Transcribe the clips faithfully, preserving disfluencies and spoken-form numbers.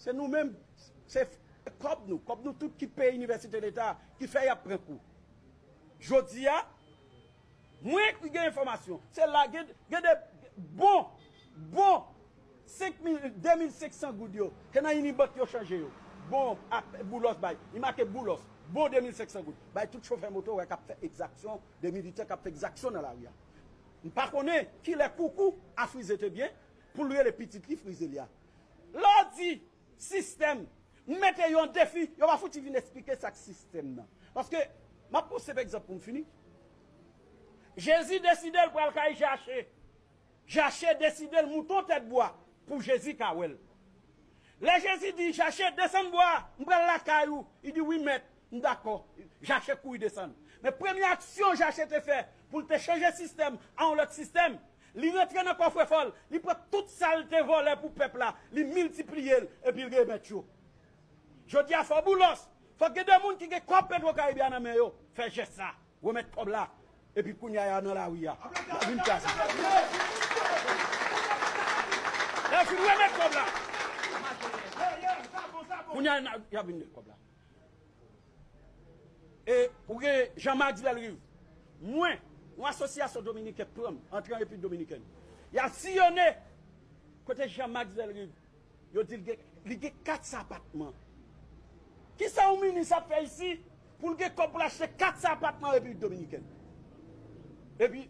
Se nou menm, se kòb nou, kòb nou tout ki peye inivèsite leta ki fè y ap pran kou. Jodi a, mwen ki gen enfòmasyon, se la gen, gen de bon, bon senk mil, de mil senk san goud yo, se nan Unibank yo chanje yo. Bon, ak Boulos bay, li make Boulos, bon de mil senk san goud. Bay tout chofè moto wè k ap fè egzaksyon, de militè k ap fè egzaksyon nan lari a. M pa konnen kilè koukou a frize te byen pou l rele pitit li frize li a. Lè w di sistèm, m mete yo an defi, yo pa fouti vin esplike sa k sistèm nan. Paske, m ap pran senp egzanp pou m fini. Jezi deside l pral kay Jache. Jache deside l moute yon tèt bwa pou Jezi ka wè l. Lè Jezi di, Jache, desann bwa a, m pral lakay ou. Li di, wi, mèt, m dakò. Jache kouri desann. Men premye aksyon Jache te fè pou l te chanje sistèm a yon lòt sistèm, li rantre nan kòfrefò l, li pran tout sa l te vòlè pou pèp la, li miltipliye l, epi l remèt yo. Jodi a, fò Boulos, fò gen de moun ki gen kòb Petwo Karibe a nan men yo, fè jès sa, remèt kòb la, epi kounye a y a nan lari a, y a vin kraze. Y a fin remèt kòb la. Kounye a, y a vin remèt kòb la. E ou gen Jean Max Bellerive. Mwen, yon asosyasyon dominiken pran m, antre an Repiblik Dominikèn. Y al siyone kote Jean Max Bellerive. Yo di l gen, li gen kat san apatman. Kisa yon minis ap fè isi pou l gen kòb pou l achte kat san apatman Repiblik Dominikèn? Epi,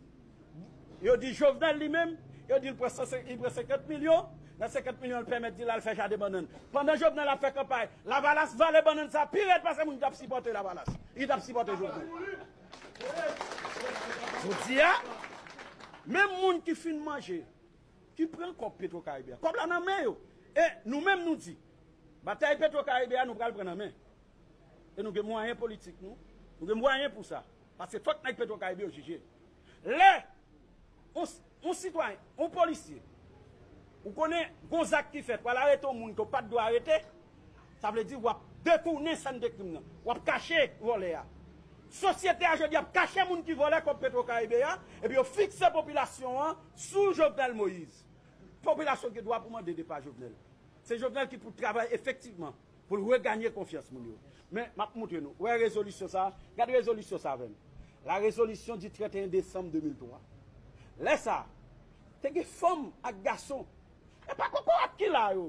yo di Jovenel li menm, yo di l pran san, li pran senkant milyon, nan senkant milyon l pèmèt di l al fè jaden bannann. Pandan Jovenel ap fè kanpay, Lavalas vale bannann sa pi rèd pase moun ki t ap sipòte Lavalas, ki t ap sipòte Jovenel. Jodi a, menm moun ki fin manje, ki pran kòb Petwo Karibe a. Kòb la nan men yo. E nou menm nou di, batay Petwo Karibe a nou pral pran nan men. E nou gen mwayen politik nou. Nou gen mwayen pou sa. Paske fòk nèg Petwo Karibe yo jije. Lè yon, yon sitwayen, yon polisye, ou konnen gon zak ki fèt, w al arete yon moun ke w pa t dwe arete, sa vle di w ap detounen sèn de krim nan. W ap kache vòlè a. Sosyete a jodi ap kache moun ki vòlè kòb Petwo Karibe a, epi yo fikse popilasyon an sou Jovenel Moïse. Popilasyon gen dwa pou mande depa Jovenel. Se Jovenel ki pou travay efektivman pou l reganye konfyans moun yo. Men, m ap montre nou. Ou wè rezolisyon sa a? Gad rezolisyon sa a avè m. La résolution du trente et un décembre deux mille trois. Lè sa a, te gen fanm ak gason. E pa kokorat ki la yo.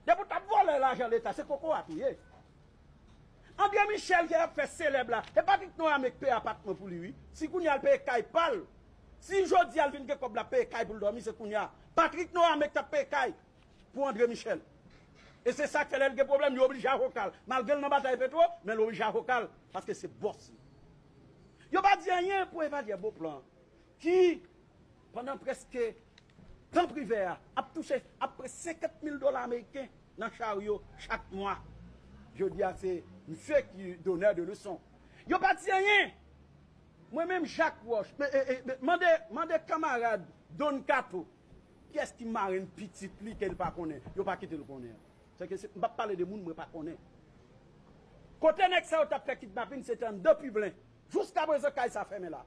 Depi w t ap vòlè lajan Leta, se kokorat ou ye. André Michel ki ap fè selèb la, e Patrick Noramé k peye apatman pou li, wi. Si kounye a l peye kay pa l, si jodi a l vin gen kòb la peye kay pou l dòmi, se kounye a. Patrick Noramé k t ap peye kay pou André Michel. E se sa k fè lè l gen pwoblèm, li oblije avoka l. Malgre l nan batay Petwo, men l oblije avoka l, paske se bòs li. Yo pa di anyen pou Evalye Beauplan, ki, pandan prèske tan privè a, ap touche apre senkant mil dola ameriken nan charyo chak mwa. Jodi a, se misye ki donneur de leçon. Yo pa di anyen. Mwen menm, Jacques Roche, men, e, e, men, mande, mande kanmarad Don Kato, kiyès ki marenn pitit li ke l pa konnen, yo pa kite l konnen an. Se ke se, m p ap pale de moun mwen pa konnen. Kote nèg sa yo t ap fè kidnapin, se te anndan Piblen. Jiskaprezan kay sa fèmen la.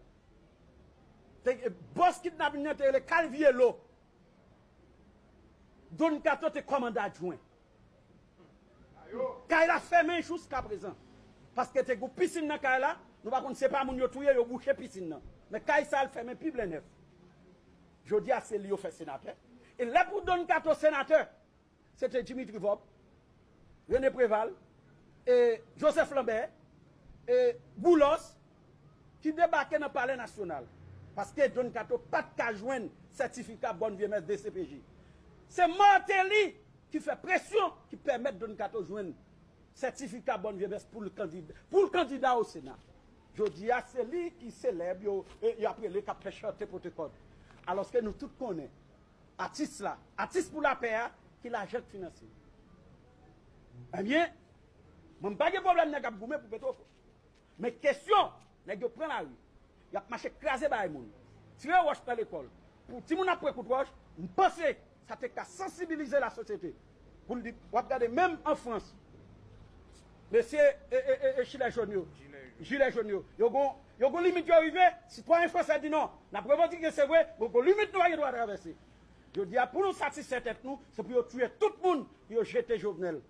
Te, e, bòs kidnapin nan te rele Calviello. Don Kato te kòmandan adjwen. Kay la fèmen jiskaprezan. Paske te gon pisin nan kay la, nou pa konn se pa moun yo touye, yo bouche pisin nan. Men kay sa al fèmen Piblen nèf. Jodi a, se li yo fè senatè. E lè pou Don Kato senatè, se te Dimitri Vorbe, René Préval, e Joseph Lambert, e Boulos, ki debake nan Palè Nasyonal. Paske Don Kato pa t ka jwenn sètifika bòn vye mès D C P J. Se Martelly ki fè presyon, ki pèmèt Don Kato jwenn sètifika bòn vye mès pou l kandida, pou l kandida o Sena. Jodi a, se li ki selèb, yo, e, y ap rele k ap fè chante pote kòd. Alòske nou tout konnen, atis la, atis pou lapè a, ki lajan k finanse l. Ebyen, mwen m pa gen pwoblèm nèg ap goumen pou Petwo. Men kesyon, nèg yo pran lari, y ap mache kraze bagay moun, tire wòch nan lekòl. Pou timoun ap pran kout wòch, m panse sa te ka sansibilize lasosyete. Pou l di, w ap gade menm an Frans, mesye, e, e, e, e, jilè jòn yo, jilè jòn yo, yo gon, yo gon limit yo rive, sitwayen fransè di non, n ap revandike, se vre, men gon limit nou pa gen dwa travèse. Jodi a, pou nou satisfè tèt nou, se pou yo tiye tout moun, pou yo jete Jovenel.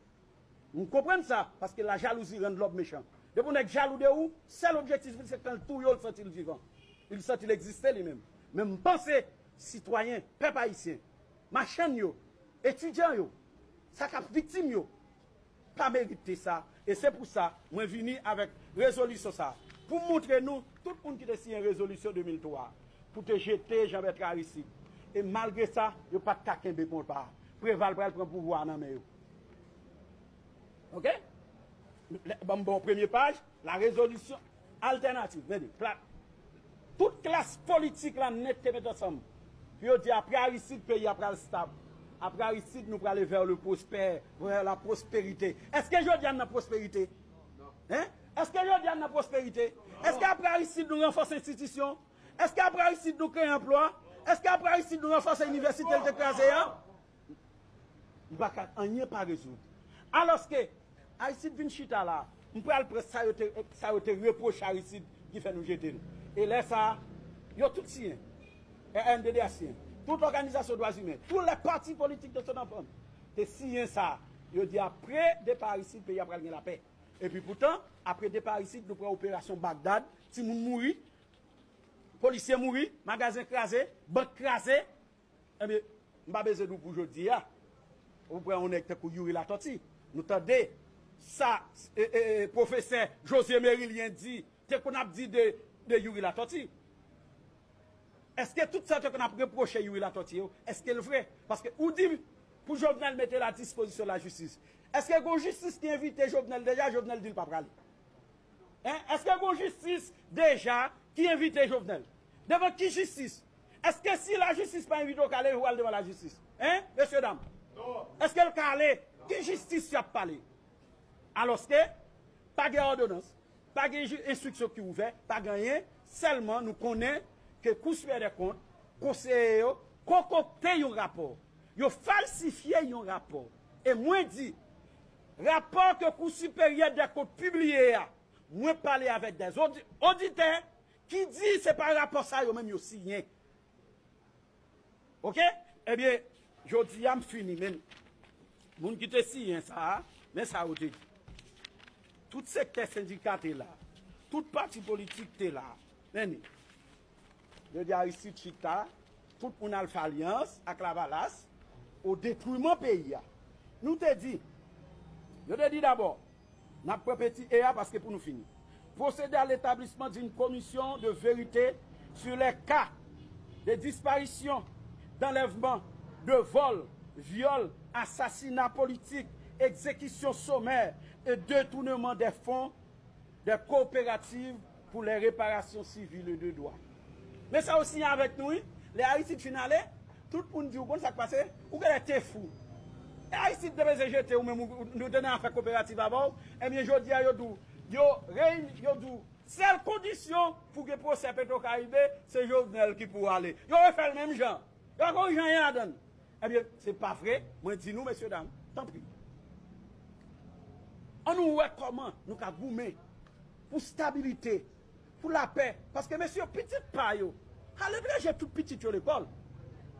M konprann sa, paske la jalouzi rann lòm mechan. Depi yon nèg jalou de ou, sèl objektif li se kan l touye w, l santi l vivan. Li santi l egziste li menm. Men m panse, sitwayen, pèp ayisyen, machann yo, etidyan yo, sa k ap viktim yo, pa merite sa. E se pou sa, mwen vini avèk rezolisyon sa a. Pou m montre nou, tout moun ki te siyen rezolisyon de mil twa a, pou te jete Jean Bertrand Aristide. E malgre sa, yo pa t ka kenbe konpa a. Preval pral pran pouvwa a nan men yo. Oke? Lè- Ban m ba w premye paj, la rezolisyon altènativ. Tande, plat. Tout klas politik la nèt te met ansanm. Pou yo di apre Aristide, peyi a pral stab. Apre Aristide, nou prale vers le prospère, vers la prospérité. Èske jodi a n nan pwosperite? Hein? Èske jodi a n nan pwosperite? Èske apre Aristide, nou ranfòse enstitisyon? Èske apre Aristide, nou kreye anplwa? Èske apre Aristide, nou ranfòse inivèsite l te kraze a? M pa ka, anyen pa rezoud. Alòske, Aristide vin chita la, m pral pran sa yo te, sa yo te repwoche Aristide ki fè nou jete l. E lè sa a, yo tout siyen. R N D D A siyen. Tout òganizasyon dwa imen, tous les partis politiques de son enfant te siyen sa. Yo di apre depa Aristide, peyi a pral gen lapè. Epi poutan, apre depa Aristide, nou pran operasyon Bagdad, timoun mouri, polisye mouri, magazen kraze, bank kraze. Ebyen, m pa bezwen di w pou jodi a. Ou pran yon nèg tankou Youri Latortue. Nou tande sa e, e, e, pwofesè José Mérilien di, te konn ap di de, de Youri Latortue. Èske tout sa te konn ap repwoche Youri Latortue yo, èske l vre? Paske ou di m pou Jovenel mete l a dispozisyon lajistis. Èske gon jistis ki envite Jovenel deja, Jovenel di l pa prale? Hein? Èske gon jistis deja ki envite Jovenel? Devan ki jistis? Èske si lajistis pa envite w k ale, ou al devan lajistis? Hein, mesye dam? Èske l ka ale? Ki jistis y ap pale? Alòske, pa gen òdonans, pa gen enstriksyon ki ouvè, pa gen anyen, sèlman nou konnen ke Kou Siperyè dè Kont, konseye yo, konkokte yon rapò. Yo falsifye yon rapò. E mwen di, rapò ke Kou Siperyè dè Kont pibliye a, mwen pale avèk dè oditè ki di se pa rapò sa yo menm yo siyen. Oke? Ebyen, jodi a m fini, men moun ki te siyen sa a, men sa yo te di. Tout sektè sendika te la, tout pati politik te la. Men ni, yo di Aristide chita, tout moun al fè alyans ak Lavalas o detriman peyi a. Nou te di, yo te di dabò, n ap pran peti e a paske pou nou fini. Procéder à l'établissement d'une commission de vérité sur les cas de disparition, d'enlèvement, de vol, viol, assassinat politique, exécution sommaire et détournement des fonds des coopératives pour les réparations civiles et de droit. Men sa yo siyen avèk nou, wi. Lè Aristide fin ale, tout moun di, ou konn sa k pase? Ou genlè te fou. E Aristide te bezwen jete ou menm, ou, ou te nan afè koperativ avè w. Ebyen, jodi a, yo di w, yo reyini, yo di w, sèl kondisyon pou gen pwosè Petwokaribe, se Jovenel ki pou ale. Yo refè l menm jan. Yo pa konn jan anyen ladan l. Ebyen, se pa vre, mwen di nou, mesye dam, tanpri. Ann nou wè kòman nou ka goumen pou stabilite, pou lapè. Paske, mesye, pitit pa yo, aletranje, tout pitit yo lekòl.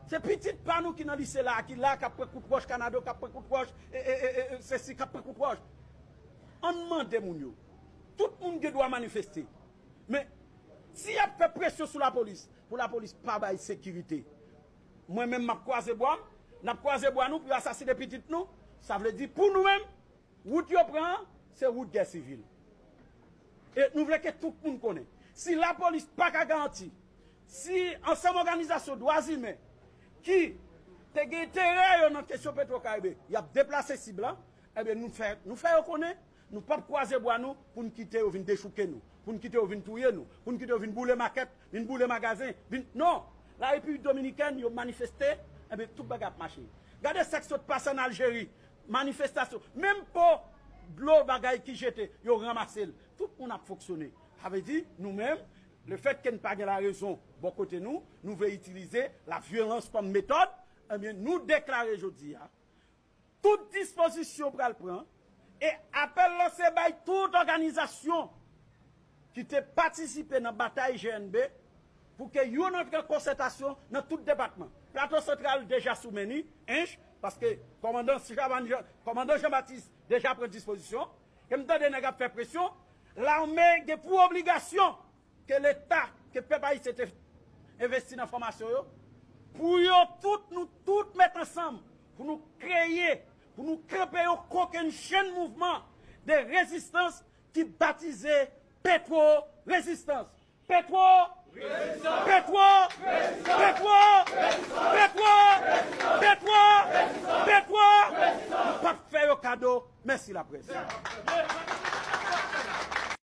Se pitit pa nou ki nan lise la, ki la, k ap pran kout wòch, Kanado, k ap pran kout wòch, e, e, e, e, sesi, k ap pran kout wòch. Ann mande moun yo. Tout moun gen dwa manifeste. Men, si y ap fè presyon sou lapolis, pou lapolis pa bay sekirite, mwen menm m ap kwaze bwa m, n ap kwaze bwa nou pou yo asasinen pitit nou, sa vle di pou nou menm, wout yo pran an, se wout gè sivil. E nou vle ke tout moun konnen. Si lapolis pa ka garanti, si ansanm òganizasyon dwa imen ki te gen enterè yo nan kesyon Petwokaribe, y ap deplase sib la, ebyen nou fè, nou fè yo konnen, nou p ap kwaze bwa nou pou n kite yo vin dechouke nou, pou n kite yo vin touye nou, pou n kite yo vin boule makèt, vin boule magazen, vin, non! La Repiblik Dominikèn, yo manifeste, ebyen tout bagay ap mache. Gade sa k sot pase ann Aljeri, manifestasyon, menm po dlo bagay ki jete, yo ranmase l. Tout moun ap fonksyone. Sa vle di, nou menm, lefètke n pa gen larezon bò kote nou, nou vle itilize lavyolans kòm metòd, ebyen, nou deklare jodi a, tout dispozisyon pral pran, e apèl lanse bay tout òganizasyon ki te patisipe nan batay G N B, pou ke youn antre an konsètasyon nan tout depatman. Plato Santral deja sou men li, ench, paske kòmandan Chavannes Jean, kòmandan Jean Baptiste deja pran dispozisyon. E m tande nèg ap fè presyon. Lame gen pou obligasyon ke Leta, ke pèp ayisyen te envesti nan fòmasyon yo, pou yo tout, nou tout met ansanm, pou nou kreye, pou nou kanpe yon kokennchenn mouvman de rezistans ki batize Petwo Rezistans. Petwo! Petwo! Petwo! Petwo! Petwo! Petwo! Petwo! Nou p ap fè yo kado. Mèsi, laprès.